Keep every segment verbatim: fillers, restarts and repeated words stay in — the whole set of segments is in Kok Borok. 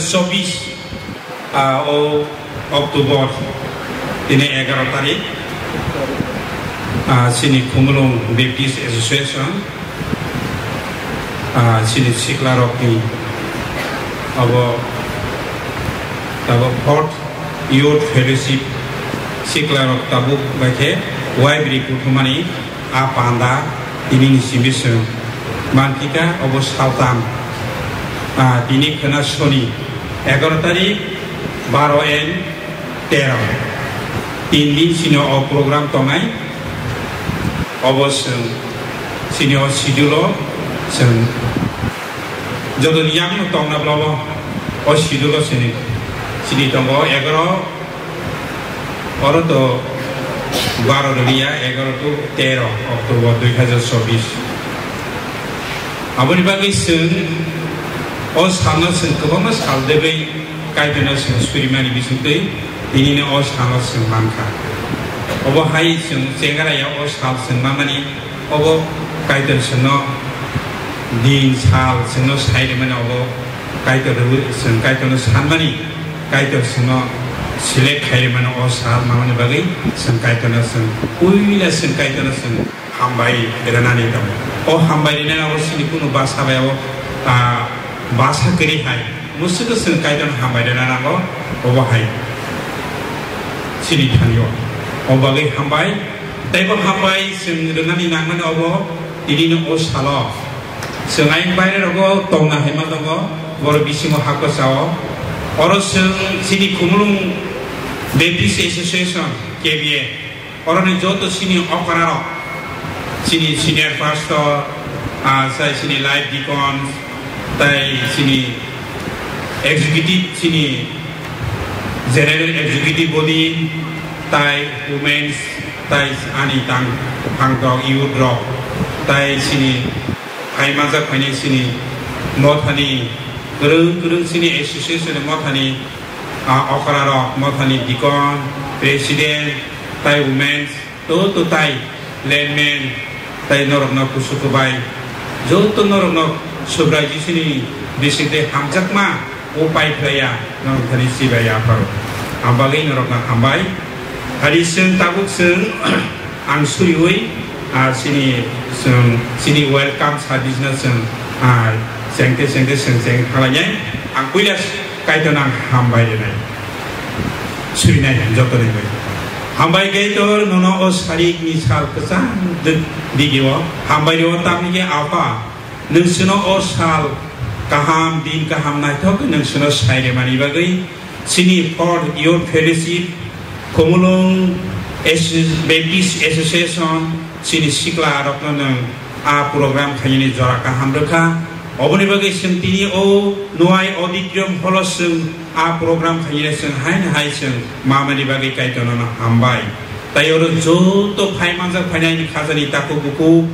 chobbish, ah, o October, tini egaro tarik, ah, chini Khumulwng Baptist Association, ah, chini siklarokni abo, abo fourth Youth Fellowship siklarok tabuk bai khe waibrwi kuthumani a panda tini ni simi chwng manthika obo saltam, ah, tini khwna soni egaro tarik, baro and tero, tin din sini o program tongnai. Obo chwng sini o schedule o chwng jotoni yakno tongna bwlabo o schedule o sini, sini tongo egaro, oro to baro rwliya, egaro to tero October dui hazar chobbish. Aboni bagwi chwng o salno chwng kwbangma sal degwi Kaitorno chwng surimani bisingtwi tinino o salno chwng mankha. Obo hai chwng chengara ya o sal chwng manmani, obo Kaitor chwngno din sal chwngno sai rwmani, obo Kaitor rwui chwng Kaitorno sanmani, Kaitor chwngno select khai rwmani o sal mamani bagwi chwng Kaitorno chwng puila chwng Kaitorno chwng hambai rwnani tongo. O hambai rwnani abo chini kunu bwsa bai abo, ah, bwsa kwrwi hai. Mwswkhe chwng Kaitorno hambai rwna nango, obo hai chini thani o. O bagwi hambai, tei bo hambai chwng rwnani nangmani obo tinino o salo. Chwng ayang baire rogo tongna hai ma tongo, borok bisingo hakha sao. Oro chwng chini Khumulwng Baptist Association, K B A, Oroni joto chini okra rok, chini senior pastor, ah, sai chini life deacon, tai chini executive, chini general executive body, tai women's, tai ani tang, tangtok youth rok, tai chini hai manjak phainai chini mothani kwrwng kwrwng chini association mothani, ah, okra rok, mothani deacon, president, tai women's, to to tai landman, tai norokno kusu kwbai, joto norokno Subrai Jisuni bisingtwi hamjakma o pai phlaiya, norok thani chibai apharo. Ang bagwi norokno hambai. Hari chwng tabuk chwng ang suriui, ah, chini, chwng, chini welcome service no chwng, ah, chengte chengte chwng cheng thalainai. Ang puila Kaitorno ang hambai rwnai. Surinai ang joto ni bai. Hambai Kaitor, nono o sarik ni sal kwchang digi o hambai rio, tamni khe Apha, nwng chwngno o sal kaham, din kaham naithok nwng chwngno sai rwmani bagwi chini fourth Youth Fellowship, Khumulwng Asso-, Baptist Association, chini sikla rokno nwng a program khainani jora kaham rwkha. Oboni bagwi chwng tini o Nuai Auditorium Hall o chwng a program khainani chwng haino hai chwng mamani bagwi Kaitorno hambai. Tai oro joto phai manjak phainai ni khajani takhuk bukhuk,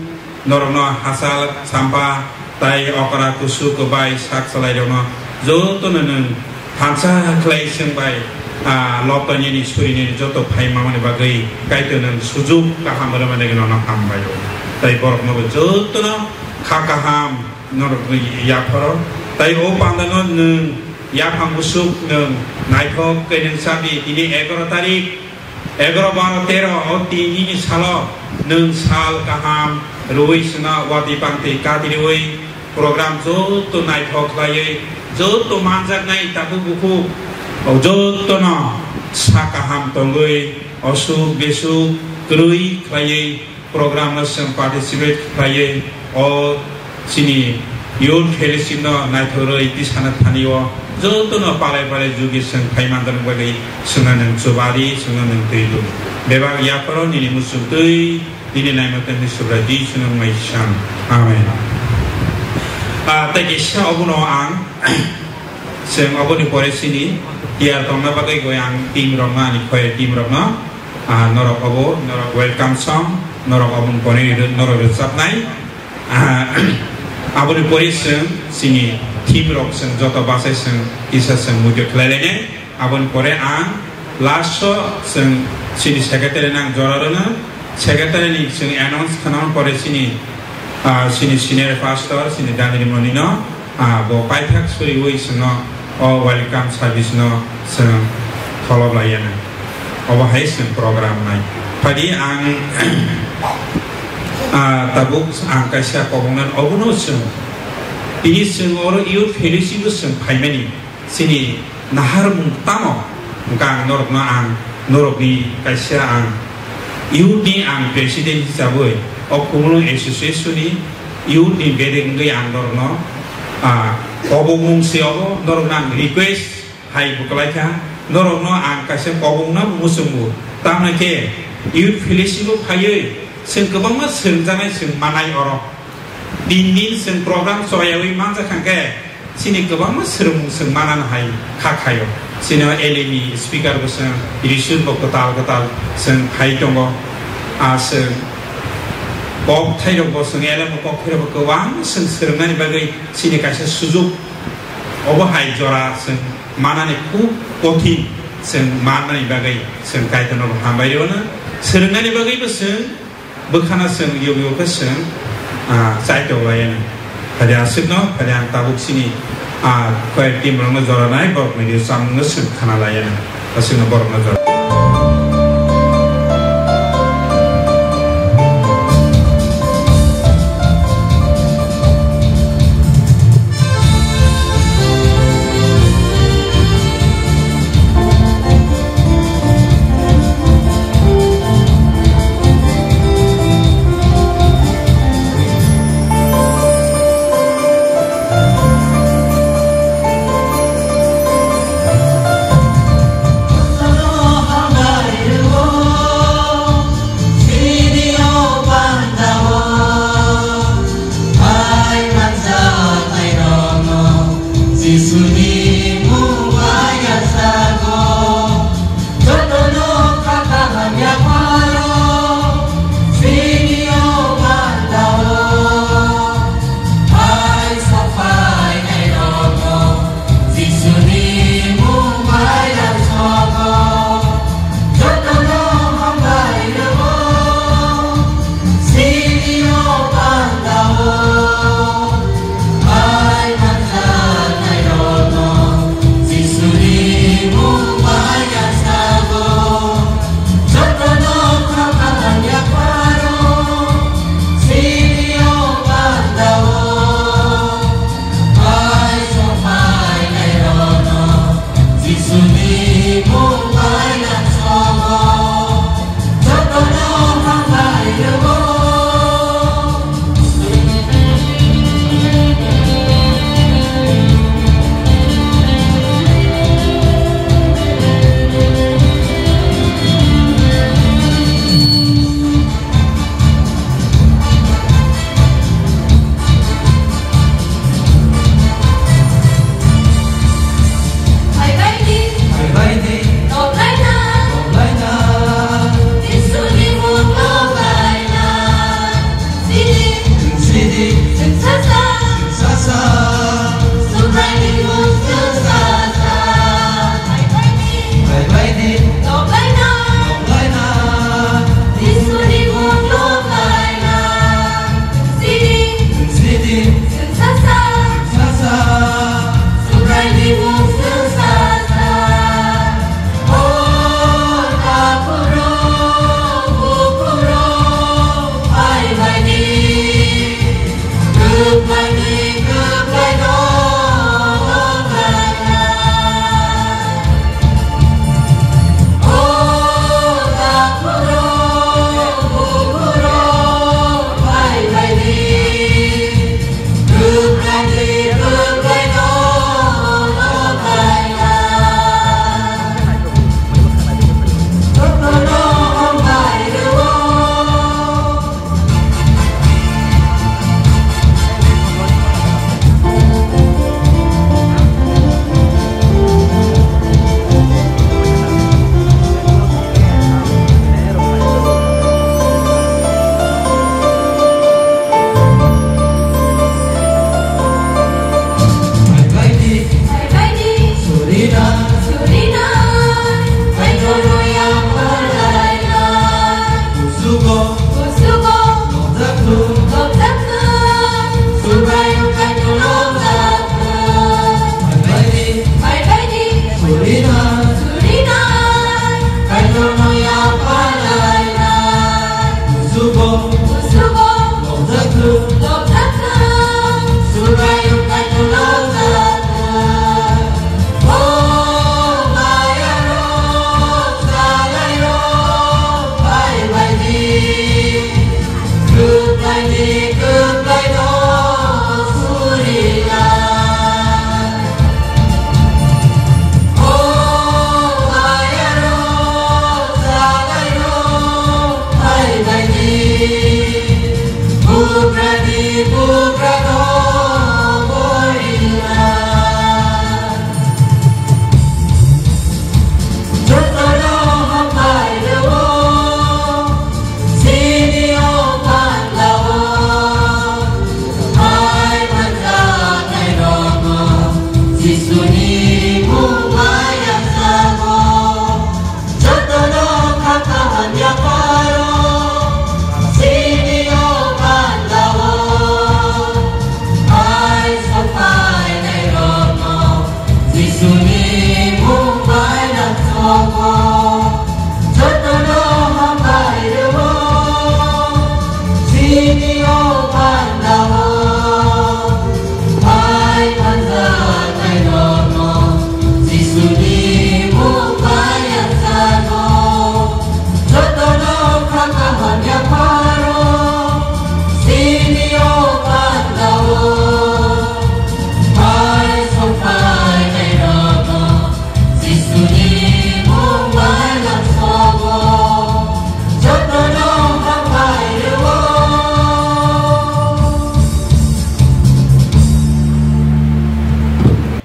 norokno hachal champa tai okra kusu kwbai sak chalairokno jotono nwng thansa khlai chwng bai, ah, lobtoinani surinani joto phai mamani bagwi Kaitor nwng sujuk kaham rwmani nono hambai o. Tai borokno bo jotono kha kaham norokni yapharo. Tai o pandano nwng yaphang bwswk nwng naithok khe nwng sabi tini egaro tarik, egaro, baro, tero o tin nini salo nwng sal kaham rwui chwngno watwi pangtwi kati rwui program joto naithok khlaiwi, joto manjaknai takhuk bukhuk jotono sa kaham tongwi, osuk besuk kwrwi khlaiwi program no chwng participate khlaiwi o chini youth fellowship no naithorwi tisana thani o jotono palai palai jugi chwng phai manjak bagwi chwngno nwng chubadi, chwngno nwng twi lu. Bebak yapharo nini muchung twi nini naima tangwi Subrai di chwngno mai sam. Amen. Ah, tei kisa obono ang chwng oboni pore chini tiyar tongna bagwi goi ang team rokno, ani choir team rokno, ah, norok obo, norok welcome song, norok oboni pore norok rwchapnai. Ah, aboni pore chwng chini team rok chwng joto bachai chwng kisa chwng muitu khlai lainai. Aboni pore ang last o chwng chini secretary nang jora rwna. Secretary ni chwng announce khana pore chini, ah, chini senior pastor, chini Daniel Moni no, ah, bo paithak suriui chwngno O welcome service no chwng tholop laiya nai. Obo hai chwng program nai. Phadi ang, ah, tabuk ang kaisa kobongnan obono chwng. Tini chwng oro youth fellowship o chwng phaimani. Chini naharmung tamo hwnkha ang norokno ang norokni kaisa ang youth ni ang president hisabwi o Khumulwng association ni youth ni bedek wngwi ang norokno, ah, kobongmung se obo norokno ang request hai bwkhlaikha, norokno ang kaisa kobongno muchungo. Tamoni khe youth fellowship o phaiwi chwng kwbangma swrwngjaknai chwng manai oro. Din din chwng program choyawi manjak hwnkhe chini kwbangma swrwngmung chwng manana hai kha khaio. Chini o L A ni speaker bo chwng, Rishur bo kwtal kwtal chwng phai tongo. A chwng kok thairok bo chwng, L M o kok thairok bo kwbang chwng swrwngnani bagwi chini kaisa sujuk. Obo hai jora chwng manani khub kothin, chwng manani bagwi chwng Kaitorno bo hambai rwno. Swrwngnani bagwi bo chwng bwkhano chwng yug yug khe chwng, ah, chaitok laiya nai. Phadi aswkno, phadi ang tabuk chini, ah, koi team rokno jora nai, borok ni chamung no chwng khana laiya nai. Aswkno borok no jora.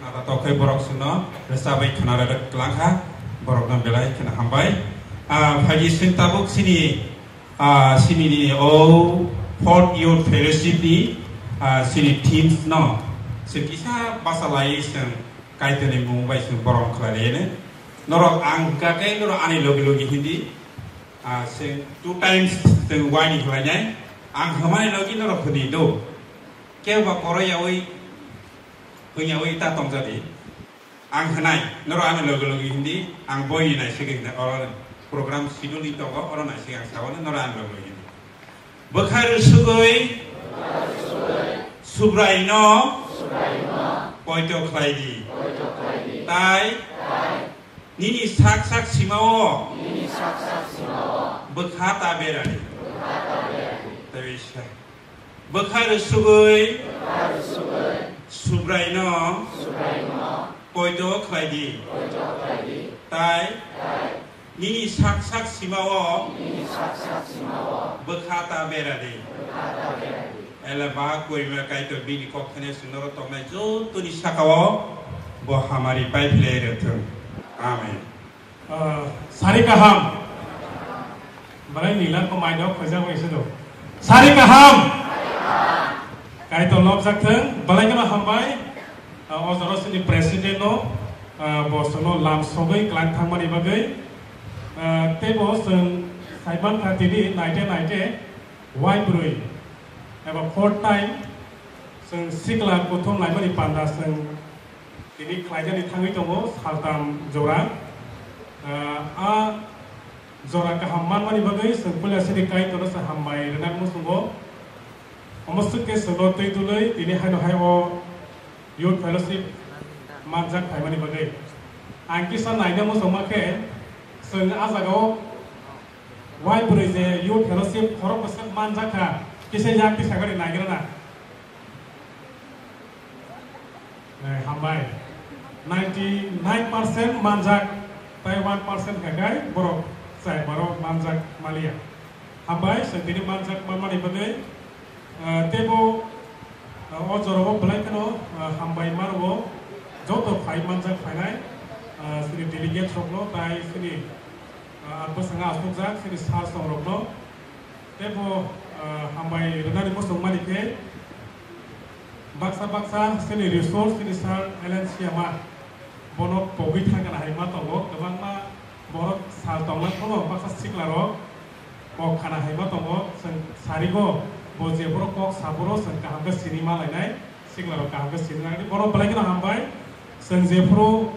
Nata tokhai borok sino rwchabwi khwna rwrwk twlang kha, borokno belai kheno hambai. Ah, phaidi sini tabuk sini, ah, sini ni o Fourth Youth Fellowship ni, ah, sini themes no se kisa basa lai se Kaitorni mung bai se borom khlai lai ne. Norok ang hwnkha khe norok ani logi logi hindi, ah, se two times se wani khlai nai. Ang hwnmani logi norok hwnwi do. Kebo koro yaui, hwnya ui ta tong jadi. Ang hwnai, noro ano logi logi hindi, ang boi ni nai sigi hindi, oro program schedule ni tongo, oro nai sigi ang sabo, noro ano logi logi hindi. Bwkha rwsugwi, Subrai no, poito khlai di. Tai, nini sak sak sima o, bwkha ta berani. Tei sa. Bwkha rwsugwi Subraino poito khlai di. Tai nini sak sak sima-o bwkha ta bera di. Ele ba koima Kaitor bini kok thani swngnoro tongnai jotoni saka-o bo hamari pai phlai rwthwng. Amen. Ah, sari kaham. Belai nila ko mai dok khojak bai se do. Sari kaham. Kaitor lobjak thwng, belai kheno hambai. Ah, o jora sini president no, ah, bo sono lam sogwi klang thangmani bagwi. Ah, tei bo chwng saiman kha tini naite naite wai bwrwi eba fourth time chwng sikla kuthum laimani panda chwng Tini khlaijani thangwi tongo saltam jora. Ah, a jora kaham manmani bagwi chwng puila sini Kaitorno se hambai rwna muchungo. Omo swk khe chwngno twi dului tini haino hai o Youth Fellowship manjak phaimani bagwi. Ang kisa naina muchungma khe chwng a jagao wai bwrwi je Youth Fellowship khorok bwswk manjak kha, kisa yak tisagari naigrana. Eh, hambai. Ninety nine percent manjak, tai one percent khakai borok chai borok manjak maliya. Hambai, chwng tini manjak manmani bagwi, eh, teibo, eh, o jorao belai kheno, eh, hambai mano joto phai manjak phainai, eh, chini delegates rokno tai chini, eh, bwskango achukjak chini sir songrokno. Teibo, ah, hambai rwnani muchungmani khe baksa baksa chini resource chini sir L N Siyama bono pogwi thangna hai ma tongo, kwbangma borok sal tongna phano baksa siklarok kok khana hai ma tongo, chwng sarigo bo jephuru kok saphuru chwng kaham khe sini ma lainai. Siklarok kaham khe sini nangdi. Bono belai kheno hambai. Chwng jephuru,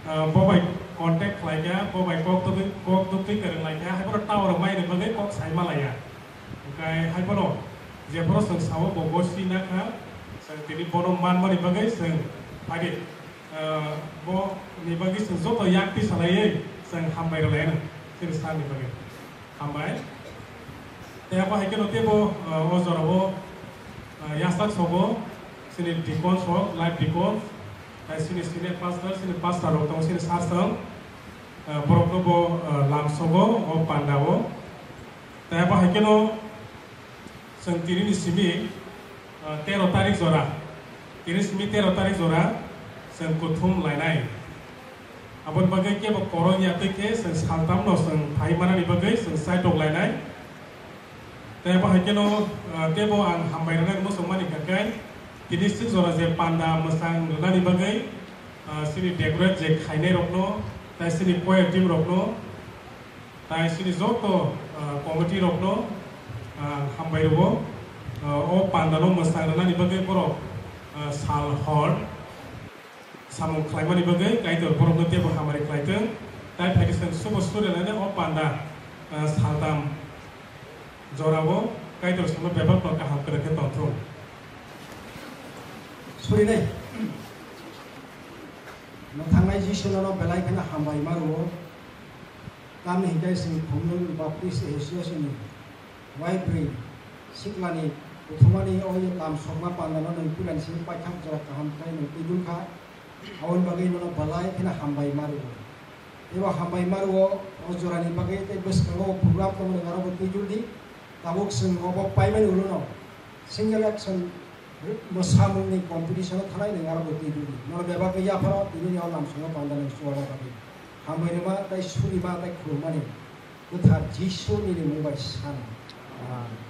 ah, bo bai contact khlai kha, bo bai kok tubui, kok tubui kwrwng lai kha, hai bono tower rok mai rwgwi kok sai ma laiya. Kai hai bono jephuru chwng sao bo gosi nakha, chwng tini bono manmani bagwi chwng phadi, ah, bo ni bagwi chwng joto yakti salaiwi chwng hambai rwlaino chini sir ni bagwi. Hambai. Tei abo hai kheno teibo, ah, o jorao, ah, yasak sogo chini deacon sok, live deacon, tei chini senior pastor, chini pastor rok tongo, chini sir song, ah, borokno bo, ah, lam sogo o panda o. Tei abo hai kheno chwng tini ni simi, ah, tero tarik jora, tini simi tero tarik jora chwng kuthum lainai. Aboni bagwi kebo korong ya twi khe chwng saltamno chwng phai manani bagwi chwng chaitok lainai. Tei abo hai kheno, ah, teibo ang hambai rwnai muchungmani kha khe tini sik jora je panda mwchang rwnani bagwi, ah, chini decorate je khainai rokno, tei chini choir team rokno, tei chini joto, ah, committee rokno, ah, hambai rwo. Ah, o panda no mwchang rwnani bagwi borok, ah, sal hor samung khlaimani bagwi Kaitor borokno teibo hamari khlai thung. Tai phaidi chwng subo suri lainai o panda, ah, saltam jorao Kaitor chwngno bebak no kaham kwrwng khe tong thung. Surinai. Mwthangnai Jisu nono belai kheno hambai ma rwo. Tamni hinkhe chwng Khumlwng Baptist Association ni waibrwi siklani kuthumani o lam sokma pandano nwng puilani simi paithak jora kaham khe nwng twi dul kha. Aboni bagwi nono belai kheno hambai ma rwo. Ebo hambai ma rwo o jorani bagwi tei bwskango o program tongmani aro bo twi dul di. Tabuk chwng obo paimani ulo no single action mwsamungni competition o thanai nwng aro bo twi dul di. Nono bebak khe yapharo tini ni o lam sokma panda nwng chuwaba bagwi hambai rwma tei surima tei khulumani kwthar Jisu ni rimung bai sana. Amen.